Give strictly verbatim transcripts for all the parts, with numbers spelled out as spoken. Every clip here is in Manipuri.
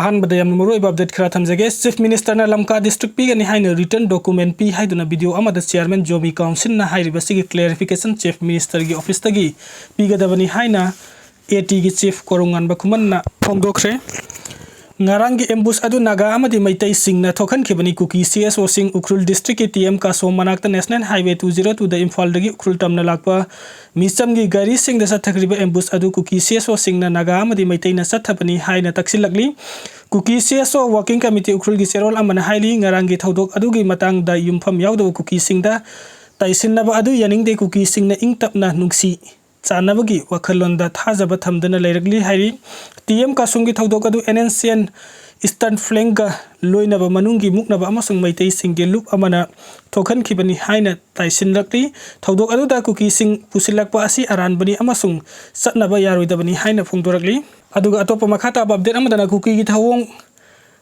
ꯑꯍꯥꯟꯕꯗ ꯌꯥꯝꯅ ꯃꯔꯨꯑꯣꯏꯕ update ꯈꯔ ꯊꯝꯖꯒꯦ꯫ Chief Ministerꯅ ꯂꯝꯀꯥ district ꯄꯤꯒꯅꯤ ꯍꯥꯏꯅ written document ꯄꯤ ꯍꯥꯏꯗꯨꯅ video ꯑꯃꯗ Chairman ꯖꯣꯃꯤ ꯀꯥꯎꯟꯁꯤꯜꯅ ꯍꯥꯏꯔꯤꯕꯁꯤꯒꯤ clarification Chief Ministerꯒꯤ officeꯇꯒꯤ ꯄꯤꯒꯗꯕꯅꯤ ꯍꯥꯏꯅ ATꯒꯤ chief ꯀꯣꯔꯧꯉꯥꯟꯕ ꯈꯨꯃꯟꯅ ꯐꯣꯡꯗꯣꯛꯈ꯭ꯔꯦ꯫ ꯉꯔꯥꯡꯒꯤ ambush ꯑꯗꯨ ꯅꯥꯒꯥ ꯑꯃꯗꯤ ꯃꯩꯇꯩꯁꯤꯡꯅ ꯊꯣꯛꯍꯟꯈꯤꯕꯅꯤ꯫ ꯀꯨꯀꯤ CSOꯁꯤꯡ ꯎꯈ꯭ꯔꯨꯜ districtꯀꯤ ꯇꯤ ꯑꯦꯝ ꯀꯥꯁꯣꯝ ꯃꯅꯥꯛꯇ National Highway two zero twoꯗ ꯏꯝꯐꯥꯜꯗꯒꯤ ꯎꯈ꯭ꯔꯨꯜ ꯇꯝꯅ ꯂꯥꯛꯄ ꯃꯤꯆꯝꯒꯤ ꯒꯥꯔꯤꯁꯤꯡꯗ ꯆꯠꯊꯈ꯭ꯔꯤꯕ ambush ꯑꯗꯨ ꯀꯨꯀꯤ CSOꯁꯤꯡꯅ ꯅꯥꯒꯥ ꯑꯃꯗꯤ ꯃꯩꯇꯩꯅ ꯆꯠꯊꯕꯅꯤ ꯍꯥꯏꯅ ꯇꯛꯁꯤꯜꯂꯛꯂꯤ꯫ ꯀꯨꯀꯤ CSO Working Committee ꯎꯈ꯭ꯔꯨꯜꯒꯤ ꯆꯦꯔꯣꯜ ꯑꯃꯅ ꯍꯥꯏꯔꯤ, ꯉꯔꯥꯡꯒꯤ ꯊꯧꯗꯣꯛ ꯑꯗꯨꯒꯤ ꯃꯇꯥꯡꯗ ꯌꯨꯝꯐꯝ ꯌꯥꯎꯗꯕ ꯀꯨꯀꯤꯁꯤꯡꯗ ꯇꯥꯏꯁꯤꯟꯅꯕ ꯑꯗꯨ ꯌꯥꯅꯤꯡꯗꯦ꯫ ꯀꯨꯀꯤꯁꯤꯡꯅ ꯏꯪ ꯇꯞꯅ ꯅꯨꯡꯁꯤ ꯆꯥꯟꯅꯕꯒꯤ ꯋꯥꯈꯜꯂꯣꯟꯗ ꯊꯥꯖꯕ ꯊꯝꯗꯨꯅ ꯂꯩꯔꯛꯂꯤ ꯍꯥꯏꯔꯤ꯫ ꯇꯤ ꯑꯦꯝ ꯀꯥꯁꯣꯝꯒꯤ ꯊꯧꯗꯣꯛ ꯑꯗꯨ N N C N Eastern Flangega ꯂꯣꯏꯅꯕ ꯃꯅꯨꯡꯒꯤ ꯃꯨꯛꯅꯕ ꯑꯃꯁꯨꯡ ꯃꯩꯇꯩꯁꯤꯡꯒꯤ ꯂꯨꯞ ꯑꯃꯅ ꯊꯣꯛꯍꯟꯈꯤꯕꯅꯤ ꯍꯥꯏꯅ ꯇꯥꯏꯁꯤꯟꯂꯛꯂꯤ꯫ ꯊꯧꯗꯣꯛ ꯑꯗꯨꯗ ꯀꯨꯀꯤꯁꯤꯡ ꯄꯨꯁꯤꯜꯂꯛꯄ ꯑꯁꯤ ꯑꯔꯥꯟꯕꯅꯤ ꯑꯃꯁꯨꯡ ꯆꯠꯅꯕ ꯌꯥꯔꯣꯏꯗꯕꯅꯤ ꯍꯥꯏꯅ ꯐꯣꯡꯗꯣꯔꯛꯂꯤ꯫ ꯑꯗꯨꯒ ꯑꯇꯣꯞꯄ ꯃꯈꯥ ꯇꯥꯕ update ꯑꯃꯗꯅ ꯀꯨꯀꯤꯒꯤ ꯊꯧꯑꯣꯡ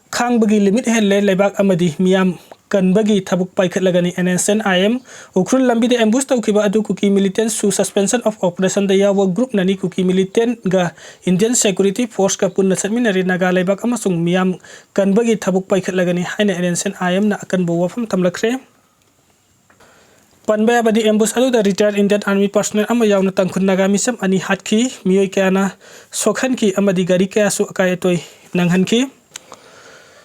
ꯈꯥꯡꯕꯒꯤ limit ꯍꯦꯜꯂꯦ, ꯂꯩꯕꯥꯛ ꯑꯃꯗꯤ ꯃꯤꯌꯥꯝ ꯀꯟꯕꯒꯤ ꯊꯕꯛ ꯄꯥꯏꯈꯠꯂꯒꯅꯤ꯫ N S C N I M Ukhrul ꯂꯝꯕꯤꯗ ambush ꯇꯧꯈꯤꯕ ꯑꯗꯨ ꯀꯨꯀꯤ militants ꯁꯨ suspension of operationꯗ ꯌꯥꯎꯕ groupꯅꯅꯤ꯫ ꯀꯨꯀꯤ militantꯒ Indian Security Forceꯀ ꯄꯨꯟꯅ ꯆꯠꯃꯤꯟꯅꯔꯦ꯫ ꯅꯥꯒꯥ ꯂꯩꯕꯥꯛ ꯑꯃꯁꯨꯡ ꯃꯤꯌꯥꯝ ꯀꯟꯕꯒꯤ ꯊꯕꯛ ꯄꯥꯏꯈꯠꯂꯒꯅꯤ ꯍꯥꯏꯅ N S C N I Mꯅ ꯑꯀꯟꯕ ꯋꯥꯐꯝ ꯊꯝꯂꯛꯈ꯭ꯔꯦ꯫ ꯄꯟꯕ ꯌꯥꯕꯗꯤ ambush ꯑꯗꯨꯗ retired Indian Army personnel ꯑꯃ ꯌꯥꯎꯅ ꯇꯥꯡꯈꯨꯜ ꯅꯥꯒꯥ ꯃꯤꯆꯝ ꯑꯅꯤ ꯍꯥꯠꯈꯤ, ꯃꯤꯑꯣꯏ ꯀꯌꯥꯅ ꯁꯣꯛꯍꯟꯈꯤ ꯑꯃꯗꯤ ꯒꯥꯔꯤ ꯀꯌꯥꯁꯨ ꯑꯀꯥꯏ ꯑꯇꯣꯏ ꯅꯪꯍꯟꯈꯤ꯫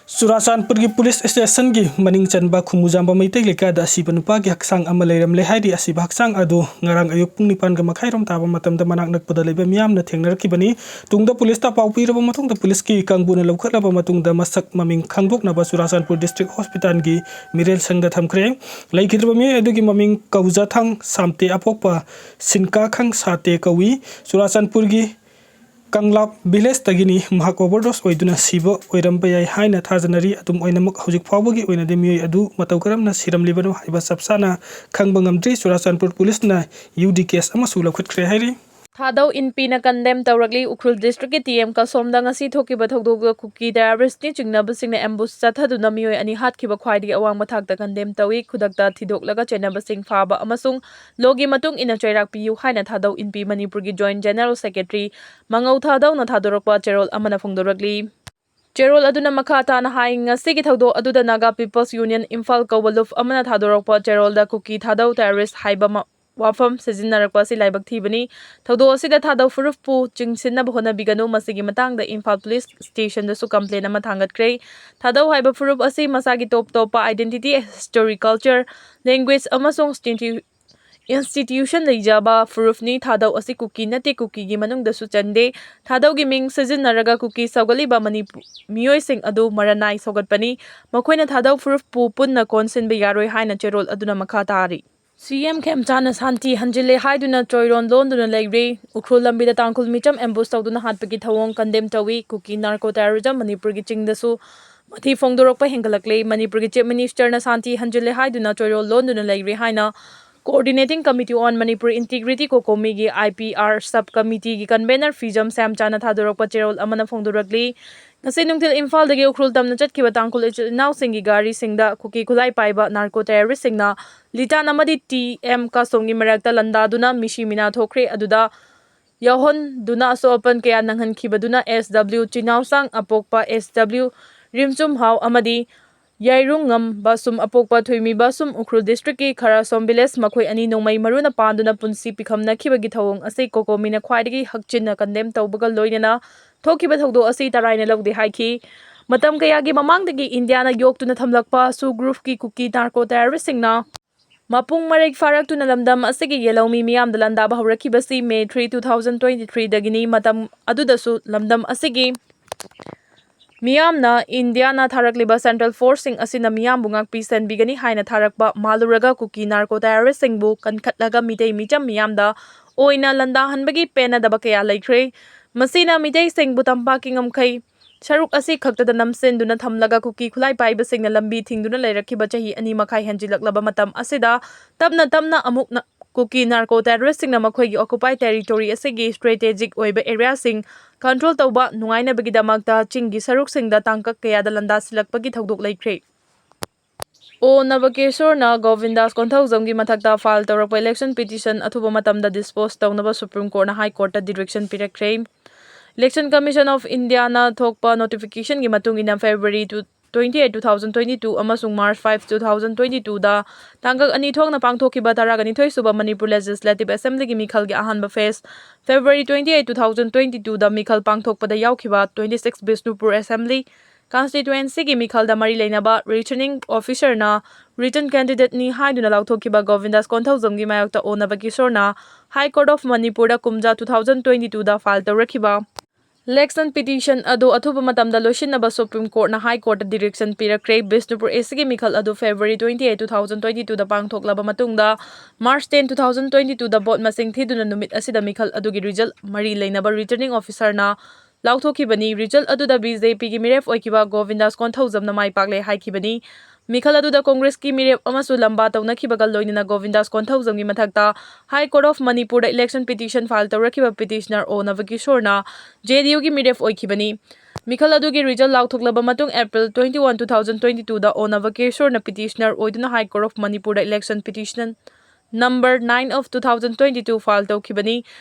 ꯆꯨꯔꯥꯆꯥꯟꯄꯨꯔꯒꯤ police stationꯒꯤ ꯃꯅꯤꯡ ꯆꯟꯕ ꯈꯨꯃꯨꯖꯥꯝꯕ ꯃꯩꯇꯩ ꯂꯩꯀꯥꯏꯗ ꯑꯁꯤꯕ ꯅꯨꯄꯥꯒꯤ ꯍꯛꯆꯥꯡ ꯑꯃ ꯂꯩꯔꯝꯂꯦ ꯍꯥꯏꯔꯤ꯫ ꯑꯁꯤꯕ ꯍꯛꯆꯥꯡ ꯑꯗꯨ ꯉꯔꯥꯡ ꯑꯌꯨꯛ ꯄꯨꯡ ꯅꯤꯄꯥꯟꯒ ꯃꯈꯥꯏꯔꯣꯝ ꯇꯥꯕ ꯃꯇꯝꯗ ꯃꯅꯥꯛ ꯅꯛꯄꯗ ꯂꯩꯕ ꯃꯤꯌꯥꯝꯅ ꯊꯦꯡꯅꯔꯛꯈꯤꯕꯅꯤ꯫ ꯇꯨꯡꯗ policeꯇ ꯄꯥꯎ ꯄꯤꯔꯕ ꯃꯇꯨꯡꯗ policeꯀꯤ ꯀꯥꯡꯕꯨꯅ ꯂꯧꯈꯠꯂꯕ ꯃꯇꯨꯡꯗ ꯃꯁꯛ ꯃꯃꯤꯡ ꯈꯪꯗꯣꯛꯅꯕ ꯆꯨꯔꯥꯆꯥꯟꯄꯨꯔ district hospitalꯒꯤ ꯃꯤꯔꯦꯜ ꯁꯪꯗ ꯊꯝꯈ꯭ꯔꯦ꯫ ꯂꯩꯈꯤꯗ꯭ꯔꯕ ꯃꯤꯑꯣꯏ ꯑꯗꯨꯒꯤ ꯃꯃꯤꯡ ꯀꯧꯖꯥꯊꯥꯡ ꯁꯥꯝꯇꯦ ꯑꯄꯣꯛꯄ ꯁꯤꯟꯀꯥꯈꯪ ꯁꯥꯇꯦ ꯀꯧꯏ꯫ ꯆꯨꯔꯥꯆꯥꯟꯄꯨꯔꯒꯤ ꯀꯪꯂꯥꯞ villageꯇꯒꯤꯅꯤ꯫ ꯃꯍꯥꯛ overdose ꯑꯣꯏꯗꯨꯅ ꯁꯤꯕ ꯑꯣꯏꯔꯝꯕ ꯌꯥꯏ ꯍꯥꯏꯅ ꯊꯥꯖꯅꯔꯤ꯫ ꯑꯗꯨꯝ ꯑꯣꯏꯅꯃꯛ, ꯍꯧꯖꯤꯛ ꯐꯥꯎꯕꯒꯤ ꯑꯣꯏꯅꯗꯤ ꯃꯤꯑꯣꯏ ꯑꯗꯨ ꯃꯇꯧ ꯀꯔꯝꯅ ꯁꯤꯔꯝꯂꯤꯕꯅꯣ ꯍꯥꯏꯕ ꯆꯞ ꯆꯥꯅ ꯈꯪꯕ ꯉꯝꯗ꯭ꯔꯤ꯫ ꯆꯨꯔꯥꯆꯥꯟꯄꯨꯔ policeꯅ ꯌꯨ ꯗꯤ case ꯑꯃꯁꯨ ꯂꯧꯈꯠꯈ꯭ꯔꯦ ꯍꯥꯏꯔꯤ꯫ ꯊꯥꯗꯧ ꯏꯟꯄꯤꯅ condemn ꯇꯧꯔꯛꯂꯤ꯫ ꯎꯈ꯭ꯔꯨꯜ districtꯀꯤ ꯇꯤ ꯑꯦꯝ ꯀꯥꯁꯣꯝꯗ ꯉꯁꯤ ꯊꯣꯛꯈꯤꯕ ꯊꯧꯗꯣꯛꯇ ꯀꯨꯀꯤ terroristꯅꯤ ꯆꯤꯡꯅꯕꯁꯤꯡꯅ ambush ꯆꯠꯊꯗꯨꯅ ꯃꯤꯑꯣꯏ ꯑꯅꯤ ꯍꯥꯠꯈꯤꯕ ꯈ꯭ꯋꯥꯏꯗꯒꯤ ꯑꯋꯥꯡꯕ ꯊꯥꯛꯇ condemn ꯇꯧꯏ꯫ ꯈꯨꯗꯛꯇ ꯊꯤꯗꯣꯛꯂꯒ ꯆꯦꯟꯅꯕꯁꯤꯡ ꯐꯥꯕ ꯑꯃꯁꯨꯡ lawꯒꯤ ꯃꯇꯨꯡ ꯏꯟꯅ ꯆꯩꯔꯥꯛ ꯄꯤꯌꯨ ꯍꯥꯏꯅ ꯊꯥꯗꯧ ꯏꯟꯄꯤ, ꯃꯅꯤꯄꯨꯔꯒꯤ joint general secretary ꯃꯉꯧ ꯊꯥꯗꯧꯅ ꯊꯥꯗꯣꯔꯛꯄ ꯆꯦꯔꯣꯜ ꯑꯃꯅ ꯐꯣꯡꯗꯣꯔꯛꯂꯤ꯫ ꯆꯦꯔꯣꯜ ꯑꯗꯨꯅ ꯃꯈꯥ ꯇꯥꯅ ꯍꯥꯏ, ꯉꯁꯤꯒꯤ ꯊꯧꯗꯣꯛ ꯑꯗꯨꯗ Naga People's Union ꯏꯝꯐꯥꯜ ꯀꯧꯕ ꯂꯨꯞ ꯑꯃꯅ ꯊꯥꯗꯣꯔꯛꯄ ꯆꯦꯔꯣꯜꯗ ꯀꯨꯀꯤ ꯊꯥꯗꯧ terrorist ꯍꯥꯏꯕ ꯃ-, ꯋꯥꯐꯝ ꯁꯤꯖꯤꯟꯅꯔꯛꯄ ꯑꯁꯤ ꯂꯥꯏꯕꯛ ꯊꯤꯕꯅꯤ꯫ ꯊꯧꯗꯣꯛ ꯑꯁꯤꯗ ꯊꯥꯗꯧ ꯐꯨꯔꯨꯞꯄꯨ ꯆꯤꯡꯁꯤꯟꯅꯕ ꯍꯣꯠꯅꯕꯤꯒꯅꯨ꯫ ꯃꯁꯤꯒꯤ ꯃꯇꯥꯡꯗ ꯏꯝꯐꯥꯜ ꯄꯨꯂꯤꯁ ꯁ꯭ꯇꯦꯁꯟꯗꯁꯨ complaint ꯑꯃ ꯊꯥꯡꯒꯠꯈ꯭ꯔꯦ꯫ ꯊꯥꯗꯧ ꯍꯥꯏꯕ ꯐꯨꯔꯨꯞ ꯑꯁꯤ ꯃꯁꯥꯒꯤ ꯇꯣꯞ ꯇꯣꯞꯄ identity, history, culture, language ꯑꯃꯁꯨꯡ institution ꯂꯩꯖꯕ ꯐꯨꯔꯨꯞꯅꯤ꯫ ꯊꯥꯗꯧ ꯑꯁꯤ ꯀꯨꯀꯤ ꯅꯠꯇꯦ, ꯀꯨꯀꯤꯒꯤ ꯃꯅꯨꯡꯗꯁꯨ ꯆꯟꯗꯦ꯫ ꯊꯥꯗꯧꯒꯤ ꯃꯤꯡ ꯁꯤꯖꯤꯟꯅꯔꯒ ꯀꯨꯀꯤ ꯁꯧꯒꯠꯂꯤꯕ ꯃꯅꯤꯄꯨ-, ꯃꯤꯑꯣꯏꯁꯤꯡ ꯑꯗꯨ ꯃꯔꯅꯥꯏ ꯁꯧꯒꯠꯄꯅꯤ꯫ ꯃꯈꯣꯏꯅ ꯊꯥꯗꯧ ꯐꯨꯔꯨꯞꯄꯨ ꯄꯨꯟꯅ ꯀꯣꯟꯁꯤꯟꯕ ꯌꯥꯔꯣꯏ ꯍꯥꯏꯅ ꯆꯦꯔꯣꯜ ꯑꯗꯨꯅ ꯃꯈꯥ ꯇꯥꯔꯤ꯫ ꯁꯤ ꯑꯦꯝ ꯈꯦꯝꯆꯥꯟꯅ ꯁꯥꯟꯇꯤ ꯍꯟꯖꯤꯜꯂꯦ ꯍꯥꯏꯗꯨꯅ ꯆꯣꯏꯔꯣꯟ ꯂꯣꯟꯗꯨꯅ ꯂꯩꯔꯦ꯫ ꯎꯈ꯭ꯔꯨꯜ ꯂꯝꯕꯤꯗ ꯇꯥꯡꯈꯨꯜ ꯃꯤꯆꯝ ambush ꯇꯧꯗꯨꯅ ꯍꯥꯠꯄꯒꯤ ꯊꯧꯑꯣꯡ condemn ꯇꯧꯏ꯫ ꯀꯨꯀꯤ narco terrorism ꯃꯅꯤꯄꯨꯔꯒꯤ ꯆꯤꯡꯗꯁꯨ ꯃꯊꯤ ꯐꯣꯡꯗꯣꯔꯛꯄ ꯍꯦꯟꯒꯠꯂꯛꯂꯦ꯫ ꯃꯅꯤꯄꯨꯔꯒꯤ Chief Ministerꯅ ꯁꯥꯟꯇꯤ ꯍꯟꯖꯤꯜꯂꯦ ꯍꯥꯏꯗꯨꯅ ꯆꯣꯏꯔꯣꯜ ꯂꯣꯟꯗꯨꯅ ꯂꯩꯔꯦ ꯍꯥꯏꯅ Coordinating Committee on Manipur Integrity, COCOMIꯒꯤ I P R sub committeeꯒꯤ convener ꯐꯤꯖꯝ ꯁ꯭ꯌꯥꯝꯆꯥꯅ ꯊꯥꯗꯣꯔꯛꯄ ꯆꯦꯔꯣꯜ ꯑꯃꯅ ꯐꯣꯡꯗꯣꯔꯛꯂꯤ꯫ ꯉꯁꯤ ꯅꯨꯡꯊꯤꯜ ꯏꯝꯐꯥꯜꯗꯒꯤ ꯎꯈ꯭ꯔꯨꯜ ꯇꯝꯅ ꯆꯠꯈꯤꯕ ꯇꯥꯡꯈꯨꯜ ꯏꯆꯤꯜ ꯏꯅꯥꯎꯁꯤꯡꯒꯤ ꯒꯥꯔꯤꯁꯤꯡꯗ ꯀꯨꯀꯤ ꯈꯨꯠꯂꯥꯏ ꯄꯥꯏꯕ narco terroristꯁꯤꯡꯅ ꯂꯤꯇꯥꯟ ꯑꯃꯗꯤ ꯇꯤ ꯑꯦꯝ ꯀꯥꯁꯣꯡꯒꯤ ꯃꯔꯛꯇ ꯂꯥꯟꯗꯥꯗꯨꯅ ꯃꯤꯁꯤ ꯃꯤꯅꯥ ꯊꯣꯛꯈ꯭ꯔꯦ꯫ ꯑꯗꯨꯗ ꯌꯥꯎꯍꯟꯗꯨꯅ ꯑꯁꯣꯛ ꯑꯄꯟ ꯀꯌꯥ ꯅꯪꯍꯟꯈꯤꯕꯗꯨꯅ S W ꯆꯤꯅꯥꯎꯁꯥꯡ ꯑꯄꯣꯛꯄ S W ꯔꯤꯝꯆꯨꯝꯍꯥꯎ ꯑꯃꯗꯤ ꯌꯥꯏꯔꯨꯉꯝ ꯕꯥꯁꯨꯝ ꯑꯄꯣꯛꯄ ꯊꯣꯏꯃꯤ ꯕꯥꯁꯨꯝ, ꯎꯈ꯭ꯔꯨꯜ districtꯀꯤ ꯈꯔꯁꯣꯝ village, ꯃꯈꯣꯏ ꯑꯅꯤ ꯅꯣꯡꯃꯩ ꯃꯔꯨꯅ ꯄꯥꯟꯗꯨꯅ ꯄꯨꯟꯁꯤ ꯄꯤꯈꯝꯅꯈꯤꯕꯒꯤ ꯊꯧꯑꯣꯡ ꯑꯁꯤ COCOMIꯅ ꯈ꯭ꯋꯥꯏꯗꯒꯤ ꯍꯛꯆꯤꯟꯅ condemn ꯇꯧꯕꯒ ꯂꯣꯏꯅꯅ ꯊꯣꯛꯈꯤꯕ ꯊꯧꯗꯣꯛ ꯑꯁꯤ ꯇꯔꯥꯏꯅ ꯂꯧꯗꯦ ꯍꯥꯏꯈꯤ꯫ ꯃꯇꯝ ꯀꯌꯥꯒꯤ ꯃꯃꯥꯡꯗꯒꯤ ꯏꯟꯗꯤꯌꯥꯅ ꯌꯣꯛꯇꯨꯅ ꯊꯝꯂꯛꯄ ꯁꯨꯒ꯭ꯔꯨꯞꯀꯤ ꯀꯨꯀꯤ narco terroristꯁꯤꯡꯅ ꯃꯄꯨꯡ ꯃꯔꯩ ꯐꯥꯔꯛꯇꯨꯅ ꯂꯝꯗꯝ ꯑꯁꯤꯒꯤ ꯌꯦꯜꯍꯧꯃꯤ ꯃꯤꯌꯥꯝꯗ ꯂꯥꯟꯗꯥꯕ ꯍꯧꯔꯛꯈꯤꯕꯁꯤ May three, two thousand twenty-threeꯗꯒꯤꯅꯤ꯫ ꯃꯇꯝ ꯑꯗꯨꯗꯁꯨ ꯂꯝꯗꯝ ꯑꯁꯤꯒꯤ ꯃꯤꯌꯥꯝꯅ ꯏꯟꯗꯤꯌꯥꯅ ꯊꯥꯔꯛꯂꯤꯕ central forceꯁꯤꯡ ꯑꯁꯤꯅ ꯃꯤꯌꯥꯝꯕꯨ ꯉꯥꯛꯄꯤ ꯁꯦꯟꯕꯤꯒꯅꯤ ꯍꯥꯏꯅ ꯊꯥꯔꯛꯄ ꯃꯥꯜꯂꯨꯔꯒ ꯀꯨꯀꯤ narco terroristꯁꯤꯡꯕꯨ ꯀꯟꯈꯠꯂꯒ ꯃꯤꯇꯩ ꯃꯤꯆꯝ ꯃꯤꯌꯥꯝꯗ ꯑꯣꯏꯅ ꯂꯥꯟꯗꯥꯍꯟꯕꯒꯤ ꯄꯦꯟꯅꯗꯕ ꯀꯌꯥ ꯂꯩꯈ꯭ꯔꯦ꯫ ꯃꯁꯤꯅ ꯃꯤꯇꯩꯁꯤꯡꯕꯨ ꯇꯝꯄꯥꯛꯀꯤ ꯉꯝꯈꯩ ꯁꯔꯨꯛ ꯑꯁꯤ ꯈꯛꯇꯗ ꯅꯝꯁꯤꯟꯗꯨꯅ ꯊꯝꯂꯒ ꯀꯨꯀꯤ ꯈꯨꯠꯂꯥꯏ ꯄꯥꯏꯕꯁꯤꯡꯅ ꯂꯝꯕꯤ ꯊꯤꯡꯗꯨꯅ ꯂꯩꯔꯛꯈꯤꯕ ꯆꯍꯤ ꯑꯅꯤ ꯃꯈꯥꯏ ꯍꯦꯟꯖꯤꯜꯂꯛꯂꯕ ꯃꯇꯝ ꯑꯁꯤꯗ ꯇꯞꯅ ꯇꯞꯅ ꯑꯃꯨꯛ ꯅ-, ꯀꯨꯀꯤ narco terroristꯁꯤꯡꯅ ꯃꯈꯣꯏꯒꯤ occupied territory ꯑꯁꯤꯒꯤ strategic ꯑꯣꯏꯕ areaꯁꯤꯡ control ꯇꯧꯕ ꯅꯨꯡꯉꯥꯏꯅꯕꯒꯤꯗꯃꯛꯇ ꯆꯤꯡꯒꯤ ꯁꯔꯨꯛꯁꯤꯡꯗ ꯇꯥꯡꯀꯛ ꯀꯌꯥꯗ ꯂꯥꯟꯗꯥꯁꯤꯜꯂꯛꯄꯒꯤ ꯊꯧꯗꯣꯛ ꯂꯩꯈ꯭ꯔꯦ꯫ ꯑꯣ ꯅꯕꯀꯦꯁꯣꯔꯅ ꯒꯣꯕꯤꯟꯗꯥꯁ ꯀꯣꯟꯊꯧꯖꯝꯒꯤ ꯃꯊꯛꯇ file ꯇꯧꯔꯛꯄ election petition ꯑꯊꯨꯕ ꯃꯇꯝꯗ dispose ꯇꯧꯅꯕ Supreme Courtꯅ High Courtꯇ direction ꯄꯤꯔꯛꯈ꯭ꯔꯦ꯫ Election Commission of Indiaꯅ ꯊꯣꯛꯄ notificationꯒꯤ ꯃꯇꯨꯡ ꯏꯟꯅ February twenty eight, two thousand twenty two ꯑꯃꯁꯨꯡ March five, two thousand twenty twoꯗ ꯇꯥꯡꯀꯛ ꯑꯅꯤ ꯊꯣꯛꯅ ꯄꯥꯡꯊꯣꯛꯈꯤꯕ ꯇꯔꯥꯒꯅꯤꯊꯣꯏ ꯁꯨꯕ Manipur Legislative Assemblyꯒꯤ ꯃꯤꯈꯜꯒꯤ ꯑꯍꯥꯟꯕ phase February twenty eight, two thousand twenty twoꯗ ꯃꯤꯈꯜ ꯄꯥꯡꯊꯣꯛꯄꯗ ꯌꯥꯎꯈꯤꯕ twenty six Bishnupur Assembly constituencyꯒꯤ ꯃꯤꯈꯜꯗ ꯃꯔꯤ ꯂꯩꯅꯕ returning officerꯅ written candidateꯅꯤ ꯍꯥꯏꯗꯨꯅ ꯂꯥꯎꯊꯣꯛꯈꯤꯕ ꯒꯣꯕꯤꯟꯗꯥꯁ ꯀꯣꯟꯊꯧꯖꯝꯒꯤ ꯃꯥꯌꯣꯛꯇ ꯑꯣ ꯅꯕꯀꯤꯁꯣꯔꯅ High Court of Manipurꯗ ꯀꯨꯝꯖꯥ two thousand twenty twoꯗ file ꯇꯧꯔꯛꯈꯤꯕ election petition ꯑꯗꯨ ꯑꯊꯨꯕ ꯃꯇꯝꯗ ꯂꯣꯏꯁꯤꯟꯅꯕ Supreme Courtꯅ High Courtꯇ direction ꯄꯤꯔꯛꯈ꯭ꯔꯦ꯫ Bishnupur ACꯒꯤ ꯃꯤꯈꯜ ꯑꯗꯨ February twenty eight, two thousand twenty twoꯗ ꯄꯥꯡꯊꯣꯛꯂꯕ ꯃꯇꯨꯡꯗ March ten, two thousand twenty twoꯗ vote ꯃꯁꯤꯡ ꯊꯤꯗꯨꯅ ꯅꯨꯃꯤꯠ ꯑꯁꯤꯗ ꯃꯤꯈꯜ ꯑꯗꯨꯒꯤ result ꯃꯔꯤ ꯂꯩꯅꯕ returning officerꯅ ꯂꯥꯎꯊꯣꯛꯈꯤꯕꯅꯤ꯫ Result ꯑꯗꯨꯗ BJPꯒꯤ ꯃꯤꯔꯦꯞ ꯑꯣꯏꯈꯤꯕ ꯒꯣꯕꯤꯟꯗꯥꯁ ꯀꯣꯟꯊꯧꯖꯝꯅ ꯃꯥꯏ ꯄꯥꯛꯂꯦ ꯍꯥꯏꯈꯤꯕꯅꯤ꯫ ꯃꯤꯈꯜ ꯑꯗꯨꯗ Congressꯀꯤ ꯃꯤꯔꯦꯞ ꯑꯃꯁꯨ ꯂꯝꯕꯥ ꯇꯧꯅꯈꯤꯕꯒ ꯂꯣꯏꯅꯅ ꯒꯣꯕꯤꯟꯗꯥꯁ ꯀꯣꯟꯊꯧꯖꯝꯒꯤ ꯃꯊꯛꯇ High Court of Manipurꯗ election petition file ꯇꯧꯔꯛꯈꯤꯕ petitioner ꯑꯣ ꯅꯕꯀꯤꯁꯣꯔꯅ JDUꯒꯤ ꯃꯤꯔꯦꯞ ꯑꯣꯏꯈꯤꯕꯅꯤ꯫ ꯃꯤꯈꯜ ꯑꯗꯨꯒꯤ result ꯂꯥꯎꯊꯣꯛꯂꯕ ꯃꯇꯨꯡ April twenty one, two thousand twenty twoꯗ ꯑꯣ ꯅꯕꯀꯤꯁꯣꯔꯅ petitioner ꯑꯣꯏꯗꯨꯅ High Court of Manipurꯗ election petition number nine of two thousand twenty two file ꯇꯧꯈꯤꯕꯅꯤ꯫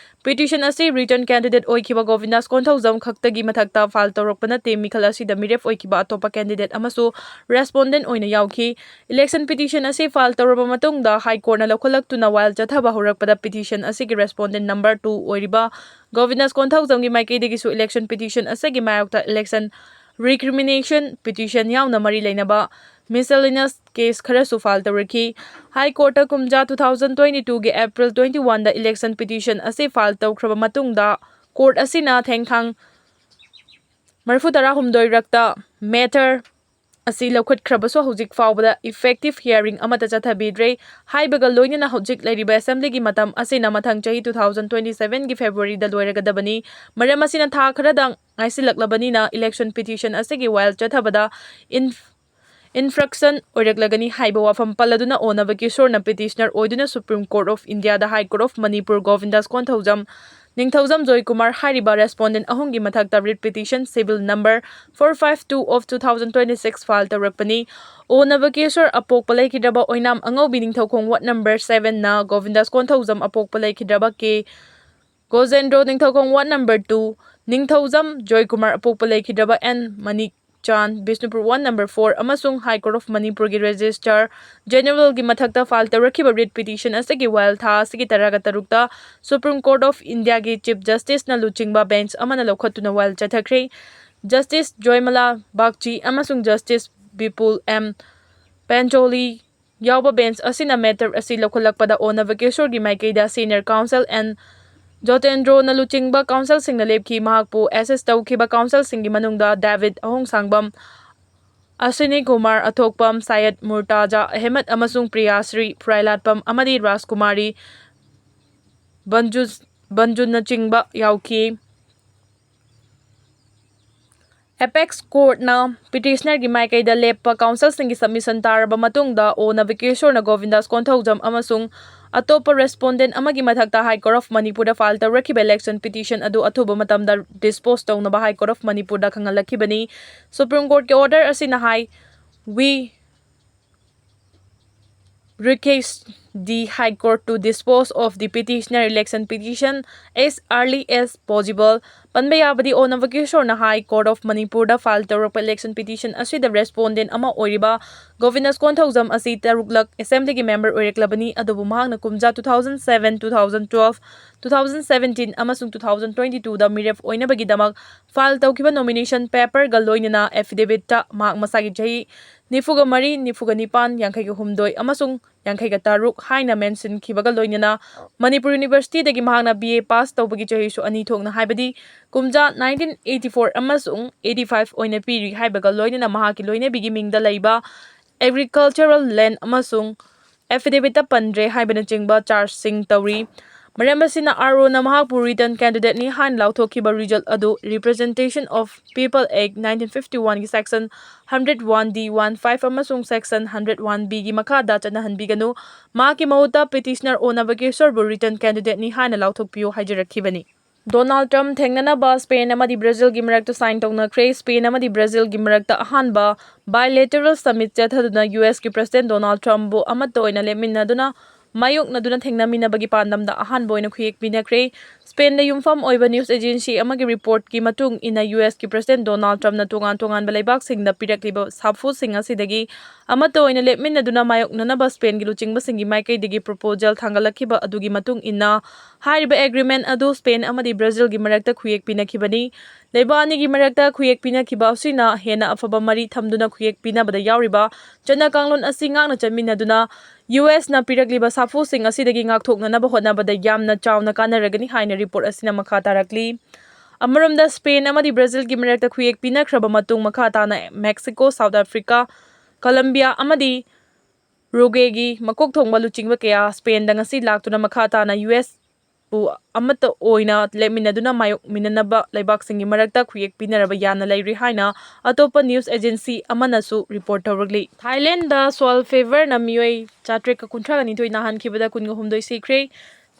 Petition ꯑꯁꯤ written candidate ꯑꯣꯏꯈꯤꯕ ꯒꯣꯕꯤꯟꯗꯥꯁ ꯀꯣꯟꯊꯧꯖꯝ ꯈꯛꯇꯒꯤ ꯃꯊꯛꯇ file ꯇꯧꯔꯛꯄ ꯅꯠꯇꯦ꯫ ꯃꯤꯈꯜ ꯑꯁꯤꯗ ꯃꯤꯔꯦꯞ ꯑꯣꯏꯈꯤꯕ ꯑꯇꯣꯞꯄ candidate ꯑꯃꯁꯨ respondent ꯑꯣꯏꯅ ꯌꯥꯎꯈꯤ꯫ Election petition ꯑꯁꯤ file ꯇꯧꯔꯕ ꯃꯇꯨꯡꯗ High Courtꯅ ꯂꯧꯈꯠꯂꯛꯇꯨꯅ while ꯆꯠꯊꯕ ꯍꯧꯔꯛꯄꯗ petition ꯑꯁꯤꯒꯤ respondent number two ꯑꯣꯏꯔꯤꯕ ꯒꯣꯕꯤꯟꯗꯥꯁ ꯀꯣꯟꯊꯧꯖꯝꯒꯤ ꯃꯥꯏꯀꯩꯗꯒꯤꯁꯨ election petition ꯑꯁꯤꯒꯤ ꯃꯥꯌꯣꯛꯇ election recrimination petition ꯌꯥꯎꯅ ꯃꯔꯤ ꯂꯩꯅꯕ miscellaneous case ꯈꯔꯁꯨ file ꯇꯧꯔꯛꯈꯤ꯫ High Courtꯇ ꯀꯨꯝꯖꯥ two thousand twenty twoꯒꯤ April twenty oneꯗ election petition ꯑꯁꯤ file ꯇꯧꯈ꯭ꯔꯕ ꯃꯇꯨꯡꯗ court ꯑꯁꯤꯅ ꯊꯦꯡꯊꯥꯡ ꯃꯔꯤꯐꯨ ꯇꯔꯥꯍꯨꯝꯗꯣꯏ ꯔꯛꯇ matter ꯑꯁꯤ ꯂꯧꯈꯠꯈ꯭ꯔꯕꯁꯨ ꯍꯧꯖꯤꯛ ꯐꯥꯎꯕꯗ effective hearing ꯑꯃꯠꯇ ꯆꯠꯊꯕꯤꯗ꯭ꯔꯦ꯫ ꯍꯥꯏꯕꯒ ꯂꯣꯏꯅꯅ ꯍꯧꯖꯤꯛ ꯂꯩꯔꯤꯕ assemblyꯒꯤ ꯃꯇꯝ ꯑꯁꯤꯅ ꯃꯊꯪ ꯆꯍꯤ two thousand twenty sevenꯒꯤ Februaryꯗ ꯂꯣꯏꯔꯒꯗꯕꯅꯤ꯫ ꯃꯔꯝ ꯑꯁꯤꯅ ꯊꯥ ꯈꯔꯗꯪ ꯉꯥꯏꯁꯤꯜꯂꯛꯂꯕꯅꯤꯅ election petition ꯑꯁꯤꯒꯤ while ꯆꯠꯊꯕꯗ inf- infraction ꯑꯣꯏꯔꯛꯂꯒꯅꯤ ꯍꯥꯏꯕ ꯋꯥꯐꯝ ꯄꯜꯂꯗꯨꯅ ꯑꯣ ꯅꯕꯀꯤꯁꯣꯔꯅ petitioner ꯑꯣꯏꯗꯨꯅ Supreme Court of Indiaꯗ High Court of Manipur ꯒꯣꯕꯤꯟꯗꯥꯁ Konthoujam, ꯅꯤꯡꯊꯧꯖꯝ ꯖꯣꯏꯀꯨꯃꯥꯔ ꯍꯥꯏꯔꯤꯕ respondent ꯑꯍꯨꯝꯒꯤ ꯃꯊꯛꯇ writ petition civil number four five two of two thousand twenty six file ꯇꯧꯔꯛꯄꯅꯤ꯫ ꯑꯣ ꯅꯕꯀꯤꯁꯣꯔ ꯑꯄꯣꯛꯄ ꯂꯩꯈꯤꯗ꯭ꯔꯕ ꯑꯣꯏꯅꯥꯝ ꯑꯉꯧꯕꯤ ꯅꯤꯡꯊꯧꯈꯣꯡ ward number sevenꯅ ꯒꯣꯕꯤꯟꯗꯥꯁ ꯀꯣꯟꯊꯧꯖꯝ ꯑꯄꯣꯛꯄ ꯂꯩꯈꯤꯗ꯭ꯔꯕ ꯀꯦ ꯒꯣꯖꯦꯟꯗ꯭ꯔꯣ ꯅꯤꯡꯊꯧꯈꯣꯡ ward number two ꯅꯤꯡꯊꯧꯖꯝ ꯖꯣꯏꯀꯨꯃꯥꯔ ꯑꯄꯣꯛꯄ ꯂꯩꯈꯤꯗ꯭ꯔꯕ N Manik Chan, Bishnupur ward number four ꯑꯃꯁꯨꯡ High Court of ꯃꯅꯤꯄꯨꯔꯒꯤ Registrar Generalꯒꯤ ꯃꯊꯛꯇ file ꯇꯧꯔꯛꯈꯤꯕ writ petition ꯑꯁꯤꯒꯤ ꯋꯥꯌꯦꯜ ꯊꯥ ꯑꯁꯤꯒꯤ ꯇꯔꯥꯒ ꯇꯔꯨꯛꯇ Supreme Court of Indiaꯒꯤ Chief Justiceꯅ ꯂꯨꯆꯤꯡꯕ bench ꯑꯃꯅ ꯂꯧꯈꯠꯇꯨꯅ ꯋꯥꯌꯦꯜ ꯆꯠꯊꯈ꯭ꯔꯦ꯫ Justice ꯖꯣꯏꯃꯂꯥ ꯕꯥꯒꯆꯤ ꯑꯃꯁꯨꯡ Justice ꯕꯤꯄꯨꯜ ꯑꯦꯝ ꯄꯦꯟꯆꯣꯂꯤ ꯌꯥꯎꯕ bench ꯑꯁꯤꯅ matter ꯑꯁꯤ ꯂꯧꯈꯠꯂꯛꯄꯗ ꯑꯣ ꯅꯕꯀꯦꯁꯣꯔꯒꯤ ꯃꯥꯏꯀꯩꯗ senior counsel ꯑꯦꯟ ꯖꯣꯇꯦꯟꯗ꯭ꯔꯣꯅ ꯂꯨꯆꯤꯡꯕ counselꯁꯤꯡꯅ ꯂꯦꯞꯈꯤ꯫ ꯃꯍꯥꯛꯄꯨ assist ꯇꯧꯈꯤꯕ counselꯁꯤꯡꯒꯤ ꯃꯅꯨꯡꯗ ꯗꯦꯕꯤꯗ ꯑꯍꯣꯡꯁꯥꯡꯕꯝ, ꯑꯁ꯭ꯋꯤꯅꯤ ꯀꯨꯃꯥꯔ ꯑꯊꯣꯛꯄꯝ, ꯁꯥꯌꯗ ꯃꯨꯔꯇꯥꯖꯥ ꯑꯍꯃꯦꯗ ꯑꯃꯁꯨꯡ ꯄ꯭ꯔꯤꯌꯥꯁ꯭ꯔꯤ ꯐꯨꯔꯥꯏꯂꯥꯠꯄꯝ ꯑꯃꯗꯤ ꯔꯥꯖꯀꯨꯃꯥꯔꯤ ꯕꯟꯖꯨ-, ꯕꯟꯖꯨꯅꯆꯤꯡꯕ ꯌꯥꯎꯈꯤ꯫ Apex Courtꯅ petitionerꯒꯤ ꯃꯥꯏꯀꯩꯗ ꯂꯦꯞꯄ counselꯁꯤꯡꯒꯤ submission ꯇꯥꯔꯕ ꯃꯇꯨꯡꯗ, ꯑꯣ ꯅꯕꯀꯦꯁꯣꯔꯅ ꯒꯣꯕꯤꯟꯗꯥꯁ ꯀꯣꯟꯊꯧꯖꯝ ꯑꯃꯁꯨꯡ ꯑꯇꯣꯞꯄ respondent ꯑꯃꯒꯤ ꯃꯊꯛꯇ High Court of ꯃꯅꯤꯄꯨꯔꯗ file ꯇꯧꯔꯛꯈꯤꯕ election petition ꯑꯗꯨ ꯑꯊꯨꯕ ꯃꯇꯝꯗ dispose ꯇꯧꯅꯕ High Court of ꯃꯅꯤꯄꯨꯔꯗ ꯈꯪꯍꯜꯂꯛꯈꯤꯕꯅꯤ꯫ Supreme Courtꯀꯤ order ꯑꯁꯤꯅ ꯍꯥꯏ, "We request the High Court to dispose of the petitioner election petition as early as possible." ꯄꯟꯕ ꯌꯥꯕꯗꯤ, ꯑꯣ ꯅꯕꯀꯦꯁꯣꯔꯅ High Court of ꯃꯅꯤꯄꯨꯔꯗ file ꯇꯧꯔꯛꯄ election petition ꯑꯁꯤꯗ respondent ꯑꯃ ꯑꯣꯏꯔꯤꯕ ꯒꯣꯕꯤꯟꯗꯥꯁ ꯀꯣꯟꯊꯧꯖꯝ ꯑꯁꯤ ꯇꯔꯨꯛꯂꯛ assemblyꯒꯤ member ꯑꯣꯏꯔꯛꯂꯕꯅꯤ, ꯑꯗꯨꯕꯨ ꯃꯍꯥꯛꯅ ꯀꯨꯝꯖꯥ two thousand seven, two thousand twelve, two thousand seventeen ꯑꯃꯁꯨꯡ two thousand twenty twoꯗ ꯃꯤꯔꯦꯞ ꯑꯣꯏꯅꯕꯒꯤꯗꯃꯛ file ꯇꯧꯈꯤꯕ nomination paperꯒ ꯂꯣꯏꯅꯅ affidavitꯇ ꯃꯍꯥꯛ ꯃꯁꯥꯒꯤ ꯆꯍꯤ ꯅꯤꯐꯨꯒ ꯃꯔꯤ, ꯅꯤꯐꯨꯒ ꯅꯤꯄꯥꯟ, ꯌꯥꯡꯈꯩꯒ ꯍꯨꯝꯗꯣꯏ ꯑꯃꯁꯨꯡ ꯌꯥꯡꯈꯩꯒ ꯇꯔꯨꯛ ꯍꯥꯏꯅ mention ꯈꯤꯕꯒ ꯂꯣꯏꯅꯅ ꯃꯅꯤꯄꯨꯔ Universityꯗꯒꯤ ꯃꯍꯥꯛꯅ B A pass ꯇꯧꯕꯒꯤ ꯆꯍꯤꯁꯨ ꯑꯅꯤ ꯊꯣꯛꯅ, ꯍꯥꯏꯕꯗꯤ ꯀꯨꯝꯖꯥ nineteen eighty four ꯑꯃꯁꯨꯡ eighty five ꯑꯣꯏꯅ ꯄꯤꯔꯤ ꯍꯥꯏꯕꯒ ꯂꯣꯏꯅꯅ ꯃꯍꯥꯛꯀꯤ ꯂꯣꯏꯅꯕꯤꯒꯤ ꯃꯤꯡꯗ ꯂꯩꯕ agricultural land ꯑꯃꯁꯨꯡ affidavitꯇ ꯄꯟꯗ꯭ꯔꯦ ꯍꯥꯏꯕꯅꯆꯤꯡꯕ chargeꯁꯤꯡ ꯇꯧꯔꯤ꯫ ꯃꯔꯝ ꯑꯁꯤꯅ, R Oꯅ ꯃꯍꯥꯛꯄꯨ written candidateꯅꯤ ꯍꯥꯏꯅ ꯂꯥꯎꯊꯣꯛꯈꯤꯕ result ꯑꯗꯨ Representation of People Act nineteen fifty oneꯒꯤ section hundred one D one five ꯑꯃꯁꯨꯡ section hundred one Bꯒꯤ ꯃꯈꯥꯗ ꯆꯠꯅꯍꯟꯕꯤꯒꯅꯨ꯫ ꯃꯍꯥꯛꯀꯤ ꯃꯍꯨꯠꯇ petitioner ꯑꯣ ꯅꯕꯀꯦꯁꯣꯔꯕꯨ written candidateꯅꯤ ꯍꯥꯏꯅ ꯂꯥꯎꯊꯣꯛꯄꯤꯌꯨ ꯍꯥꯏꯖꯔꯛꯈꯤꯕꯅꯤ꯫ ꯗꯣꯅꯥꯜꯗ ꯇ꯭ꯔꯝꯞ ꯊꯦꯡꯅꯅꯕ ꯁ꯭ꯄꯦꯟ ꯑꯃꯗꯤ ꯕ꯭ꯔꯥꯖꯤꯜꯒꯤ ꯃꯔꯛꯇ sign ꯇꯧꯅꯈ꯭ꯔꯦ꯫ ꯁ꯭ꯄꯦꯟ ꯑꯃꯗꯤ ꯕ꯭ꯔꯥꯖꯤꯜꯒꯤ ꯃꯔꯛꯇ ꯑꯍꯥꯟꯕ bilateral summit ꯆꯠꯊꯗꯨꯅ U S ꯀꯤ President ꯗꯣꯅꯥꯜꯗ ꯇ꯭ꯔꯝꯞꯕꯨ ꯑꯃꯠꯇ ꯑꯣꯏꯅ ꯂꯦꯞꯃꯤꯟꯅꯗꯨꯅ ꯃꯥꯌꯣꯛꯅꯗꯨꯅ ꯊꯦꯡꯅꯃꯤꯟꯅꯕꯒꯤ ꯄꯥꯟꯗꯝꯗ ꯑꯍꯥꯟꯕ ꯑꯣꯏꯅ ꯈꯨꯌꯦꯛ ꯄꯤꯅꯈ꯭ꯔꯦ꯫ ꯁ꯭ꯄꯦꯟꯗ ꯌꯨꯝꯐꯝ ꯑꯣꯏꯕ ꯅ꯭ꯌꯨꯁ ꯑꯦꯖꯦꯟꯁꯤ ꯑꯃꯒꯤ ꯔꯤꯄꯣꯔꯠꯀꯤ ꯃꯇꯨꯡ ꯏꯟꯅ, ꯌꯨ ꯑꯦꯁꯀꯤ ꯄ꯭ꯔꯁꯤꯗꯦꯟꯠ ꯗꯣꯅꯥꯜꯗ ꯇ꯭ꯔꯝꯞꯅ ꯇꯣꯉꯥꯟ ꯇꯣꯉꯥꯟꯕ ꯂꯩꯕꯥꯛꯁꯤꯡꯗ ꯄꯤꯔꯛꯂꯤꯕ ꯁꯥꯐꯨꯁꯤꯡ ꯑꯁꯤꯗꯒꯤ ꯑꯃꯠꯇ ꯑꯣꯏꯅ ꯂꯦꯞꯃꯤꯟꯅꯗꯨꯅ ꯃꯥꯌꯣꯛꯅꯅꯕ ꯁ꯭ꯄꯦꯟꯒꯤ ꯂꯨꯆꯤꯡꯕꯁꯤꯡꯒꯤ ꯃꯥꯏꯀꯩꯗꯒꯤ ꯄ꯭ꯔꯣꯄꯣꯖꯦꯜ ꯊꯥꯡꯒꯠꯂꯛꯈꯤꯕ ꯑꯗꯨꯒꯤ ꯃꯇꯨꯡ ꯏꯟꯅ, ꯍꯥꯏꯔꯤꯕ ꯑꯦꯒ꯭ꯔꯤꯃꯦꯟꯠ ꯑꯗꯨ ꯁ꯭ꯄꯦꯟ ꯑꯃꯗꯤ ꯕ꯭ꯔꯥꯖꯤꯜꯒꯤ ꯃꯔꯛꯇ ꯈꯨꯌꯦꯛ ꯄꯤꯅꯈꯤꯕꯅꯤ꯫ ꯂꯩꯕꯥꯛ ꯑꯅꯤꯒꯤ ꯃꯔꯛꯇ ꯈꯨꯌꯦꯛ ꯄꯤꯅꯈꯤꯕ ꯑꯁꯤꯅ ꯍꯦꯟꯅ ꯑꯐꯕ ꯃꯔꯤ ꯊꯝꯗꯨꯅ ꯈꯨꯌꯦꯛ ꯄꯤꯅꯕꯗ ꯌꯥꯎꯔꯤꯕ ꯆꯠꯅ ꯀꯥꯡꯂꯣꯟ ꯑꯁꯤ ꯉꯥꯛꯅ ꯆꯠꯃꯤꯟꯅꯗꯨꯅ, ꯌꯨ ꯑꯦꯁꯅ ꯄꯤꯔꯛꯂꯤꯕ ꯁꯥꯐꯨꯁꯤꯡ ꯑꯁꯤꯗꯒꯤ ꯉꯥꯛꯊꯣꯛꯅꯅꯕ ꯍꯣꯠꯅꯕꯗ ꯌꯥꯝꯅ ꯆꯥꯎꯅ ꯀꯥꯟꯅꯔꯒꯅꯤ ꯍꯥꯏꯅ ꯔꯤꯄꯣꯔꯠ ꯑꯁꯤꯅ ꯃꯈꯥ ꯇꯥꯔꯛꯂꯤ꯫ ꯑꯃꯔꯣꯝꯗ, ꯁ꯭ꯄꯦꯟ ꯑꯃꯗꯤ ꯕ꯭ꯔꯥꯖꯤꯜꯒꯤ ꯃꯔꯛꯇ ꯈꯨꯌꯦꯛ ꯄꯤꯅꯈ꯭ꯔꯕ ꯃꯇꯨꯡ, ꯃꯈꯥ ꯇꯥꯅ ꯃꯦꯛꯁꯤꯀꯣ, ꯁꯥꯎꯠ ꯑꯐ꯭ꯔꯤꯀꯥ, ꯀꯂꯝꯕꯤꯌꯥ ꯑꯃꯗꯤ ꯎꯔꯨꯒ꯭ꯋꯦꯒꯤ ꯃꯀꯣꯛ ꯊꯣꯡꯕ ꯂꯨꯆꯤꯡꯕ ꯀꯌꯥ ꯁ꯭ꯄꯦꯟꯗ ꯉꯁꯤ ꯂꯥꯛꯇꯨꯅ ꯃꯈꯥ ꯇꯥꯅ ꯌꯨ ꯑꯦꯁ ꯄꯨ ꯑꯃꯠꯇ ꯑꯣꯏꯅ ꯂꯦꯞꯃꯤꯟꯅꯗꯨꯅ ꯃꯥꯌꯣꯛꯃꯤꯟꯅꯅꯕ ꯂꯩꯕꯥꯛꯁꯤꯡꯒꯤ ꯃꯔꯛꯇ ꯈꯨꯌꯦꯛ ꯄꯤꯅꯔꯕ ꯌꯥꯅ ꯂꯩꯔꯤ ꯍꯥꯏꯅ ꯑꯇꯣꯞꯄ ꯅ꯭ꯌꯨꯁ ꯑꯦꯖꯦꯟꯁꯤ ꯑꯃꯅꯁꯨ ꯔꯤꯄꯣꯔꯠ ꯇꯧꯔꯛꯂꯤ꯫ ꯊꯥꯏꯂꯦꯟꯗꯗ ꯁ꯭ꯋꯥꯜ ꯐꯤꯚꯔꯅ ꯃꯤꯑꯣꯏ ꯆꯥꯇ꯭ꯔꯦꯠꯀ ꯀꯨꯟꯊ꯭ꯔꯥꯒ ꯅꯤꯊꯣꯏ ꯅꯥꯍꯟꯈꯤꯕꯗ ꯀꯨꯟꯒ ꯍꯨꯝꯗꯣꯏ ꯁꯤꯈ꯭ꯔꯦ꯫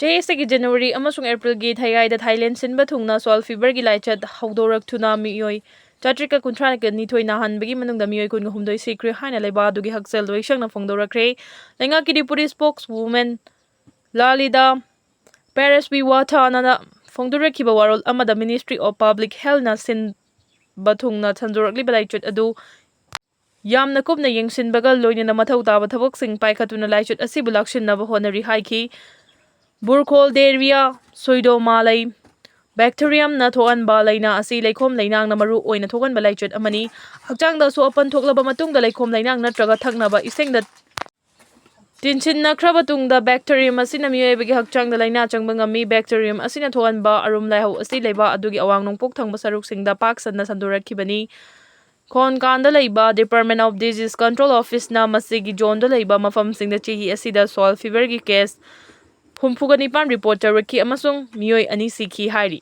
ꯆꯍꯤ ꯑꯁꯤꯒꯤ ꯖꯅꯋꯥꯔꯤ ꯑꯃꯁꯨꯡ ꯑꯦꯄ꯭ꯔꯤꯜꯒꯤ ꯊꯌꯥꯏꯗ ꯊꯥꯏꯂꯦꯟ ꯁꯤꯟꯕ ꯊꯨꯡꯅ ꯁ꯭ꯋꯥꯜ ꯐꯤꯚꯔꯒꯤ ꯂꯥꯏꯆꯠ ꯍꯧꯗꯣꯔꯛꯇꯨꯅ ꯃꯤꯑꯣꯏ ꯆꯥꯇ꯭ꯔꯦꯠꯀ ꯀꯨꯟꯊ꯭ꯔꯥꯒ ꯅꯤꯊꯣꯏ ꯅꯥꯍꯟꯕꯒꯤ ꯃꯅꯨꯡꯗ ꯃꯤꯑꯣꯏ ꯀꯨꯟꯒ ꯍꯨꯝꯗꯣꯏ ꯁꯤꯈ꯭ꯔꯦ ꯍꯥꯏꯅ ꯂꯩꯕꯥꯛ ꯑꯗꯨꯒꯤ ꯍꯛꯁꯦꯜ ꯂꯣꯏꯁꯪꯅ ꯐꯣꯡꯗꯣꯔꯛꯈ꯭ꯔꯦ꯫ ꯂꯩꯉꯥꯛꯀꯤ ꯗꯤꯄꯨꯇꯤ ꯁ꯭ꯄꯣꯛꯁ ꯋꯨꯃꯦꯟ ꯂꯥꯂꯤꯗꯥ ꯄꯦꯔꯦꯁ ꯋꯤꯋꯥꯊꯥꯅꯅ ꯐꯣꯡꯗꯣꯔꯛꯈꯤꯕ ꯋꯥꯔꯣꯜ ꯑꯃꯗ Ministry of Public Healthꯅ ꯁꯤꯟꯕ ꯊꯨꯡꯅ ꯁꯟꯗꯣꯔꯛꯂꯤꯕ ꯂꯥꯏꯆꯠ ꯑꯗꯨ ꯌꯥꯝꯅ ꯀꯨꯞꯅ ꯌꯦꯡꯁꯤꯟꯕꯒ ꯂꯣꯏꯅꯅ ꯃꯊꯧ ꯇꯥꯕ ꯊꯕꯛꯁꯤꯡ ꯄꯥꯏꯈꯠꯇꯨꯅ ꯂꯥꯏꯆꯠ ꯑꯁꯤꯕꯨ ꯂꯥꯛꯁꯤꯟꯅꯕ ꯍꯣꯠꯅꯔꯤ ꯍꯥꯏꯈꯤ꯫ ꯕꯨꯔꯈꯣꯜꯗꯦꯔꯤꯌꯥ ꯁꯣꯏꯗꯣꯃꯥꯂꯩ ꯕꯦꯛꯇꯦꯔꯤꯌꯝꯅ ꯊꯣꯛꯍꯟꯕ ꯂꯥꯏꯅꯥ ꯑꯁꯤ ꯂꯩꯈꯣꯝ ꯂꯩꯅꯥꯡꯅ ꯃꯔꯨ ꯑꯣꯏꯅ ꯊꯣꯛꯍꯟꯕ ꯂꯥꯏꯆꯠ ꯑꯃꯅꯤ꯫ ꯍꯛꯆꯥꯡꯗ ꯑꯁꯣꯛ ꯑꯄꯟ ꯊꯣꯛꯂꯕ ꯃꯇꯨꯡꯗ ꯂꯩꯈꯣꯝ ꯂꯩꯅꯥꯡ ꯅꯠꯇ꯭ꯔꯒ ꯊꯛꯅꯕ ꯏꯁꯤꯡꯗ ꯇꯤꯟꯁꯤꯟꯅꯈ꯭ꯔꯕ ꯇꯨꯡꯗ, ꯕꯦꯛꯇꯦꯔꯤꯌꯝ ꯑꯁꯤꯅ ꯃꯤꯑꯣꯏꯕꯒꯤ ꯍꯛꯆꯥꯡꯗ ꯂꯥꯏꯅꯥ ꯆꯪꯕ ꯉꯝꯃꯤ꯫ ꯕꯦꯛꯇꯦꯔꯤꯌꯝ ꯑꯁꯤꯅ ꯊꯣꯛꯍꯟꯕ ꯑꯔꯨꯝ ꯂꯥꯏꯍꯧ ꯑꯁꯤ ꯂꯩꯕꯥꯛ ꯑꯗꯨꯒꯤ ꯑꯋꯥꯡ ꯅꯣꯡꯄꯣꯛ ꯊꯪꯕ ꯁꯔꯨꯛꯁꯤꯡꯗ ꯄꯥꯛ ꯁꯟꯅ ꯁꯟꯗꯣꯔꯛꯈꯤꯕꯅꯤ꯫ ꯈꯣꯟꯀꯥꯟꯗ ꯂꯩꯕ Department of Disease Control Officeꯅ ꯃꯁꯤꯒꯤ ꯖꯣꯟꯗ ꯂꯩꯕ ꯃꯐꯝꯁꯤꯡꯗ ꯆꯍꯤ ꯑꯁꯤꯗ ꯁ꯭ꯋꯥꯜ ꯐꯤꯚꯔꯒꯤ ꯀꯦꯁ ꯍꯨꯝꯐꯨꯒ ꯅꯤꯄꯥꯟ ꯔꯤꯄꯣꯔꯠ ꯇꯧꯔꯛꯈꯤ ꯑꯃꯁꯨꯡ ꯃꯤꯑꯣꯏ ꯑꯅꯤ ꯁꯤꯈꯤ ꯍꯥꯏꯔꯤ꯫